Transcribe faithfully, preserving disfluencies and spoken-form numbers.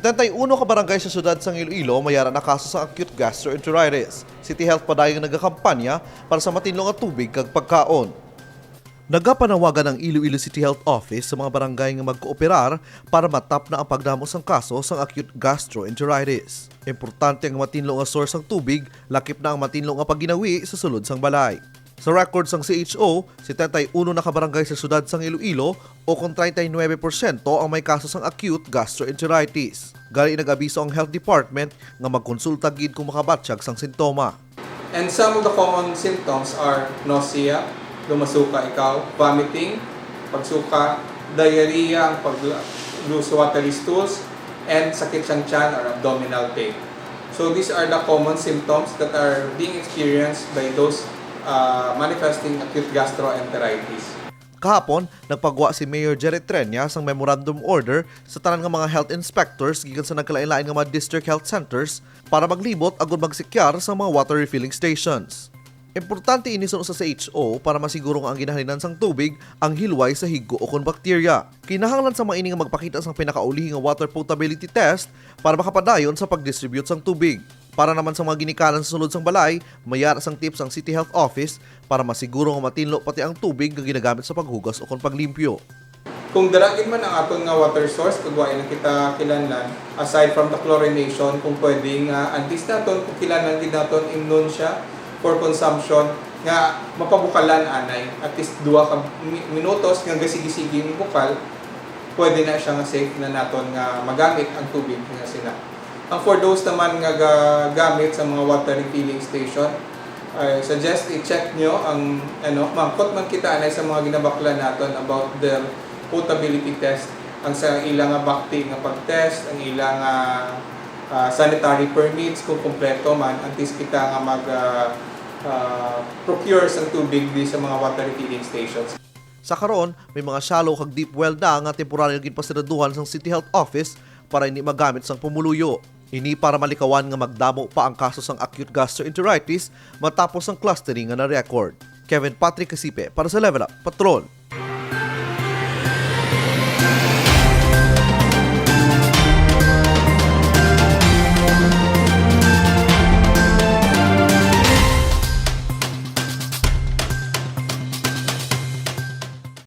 Treinta y uno ka barangay sa siyudad sang Iloilo may ara na kaso sang acute gastroenteritis. City Health padayon nagakampanya para sa matinlo nga tubig kag pagkaon. Nagapanawagan ang Iloilo City Health Office sa mga barangay nga magkooperar para matapna ang pagdamo sang kaso sang acute gastroenteritis. Importante ang matinlo nga source sang tubig, lakip na ang matinlo nga pagginawi sa sulod sang balay. Sa record sang C H O, setenta y uno na ka barangay sa siyudad sang Iloilo, o kon treinta y nuebe porsyento ang may kaso sang acute gastroenteritis. Gani nag-abiso ang Health Department nga magkonsulta gid kung makabatyag sang sintoma. And some of the common symptoms are nausea, lumasuka ikaw, vomiting, pagsuka, diarrhea, ang pag-lose watery stools, and sakit sang tiyan or abdominal pain. So these are the common symptoms that are being experienced by those uh, manifesting acute gastroenteritis. Kahapon, nagpagwa si Mayor Jerry Treña sang memorandum order sa tanan nga mga health inspectors gikan sa nagkalain-lain nga mga district health centers para maglibot agud magsikyar sa mga water refilling stations. Importante ini suno sa C H O para masiguro nga ang ginahalinan sang tubig ang hilway sa higo o kon bakterya. Kinahanglan sa mga ini nga magpakita sang pinakaulihi nga water potability test para makapadayon sa pagdistribute sang tubig. Para naman sa mga ginikanan sa sulod sang balay, may ara sang tips ang City Health Office para masiguro nga matinlo pati ang tubig nga ginagamit sa paghugas o kon paglimpyo. Kung dara gid man ang aton nga water source kag wa na kita kilanlan, aside from the chlorination, kung pwede nga antes naton, kung kilanlan gid naton, imnon siya for consumption, nga mapabukalan anay at least duha ka mi- minutos nga gasigi-sige mibukal, pwede na siya nga safe na naton nga magamit ang tubig nga sina. Ang for those naman nga gagamit sa mga water refilling station, I suggest i-check nyo ang, ano, mangkot man kita anay sa mga ginabaklan naton about their potability test, ang sa ila nga bakti nga pag-test, ang ila nga ah, sanitary permits kung kompleto man, antes kita nga mag ah, ah, procure sa tubig di sa mga water refilling stations. Sa karon, may mga shallow kag deep well na nga temporaryo ginpasiraduhan sang City Health Office para hindi magamit sang pumuluyo. Ini para malikawan nga magdamo pa ang kaso sang acute gastroenteritis matapos ang clustering nga na-record. Kevin Patrick Casipe para sa Level Up Patrol.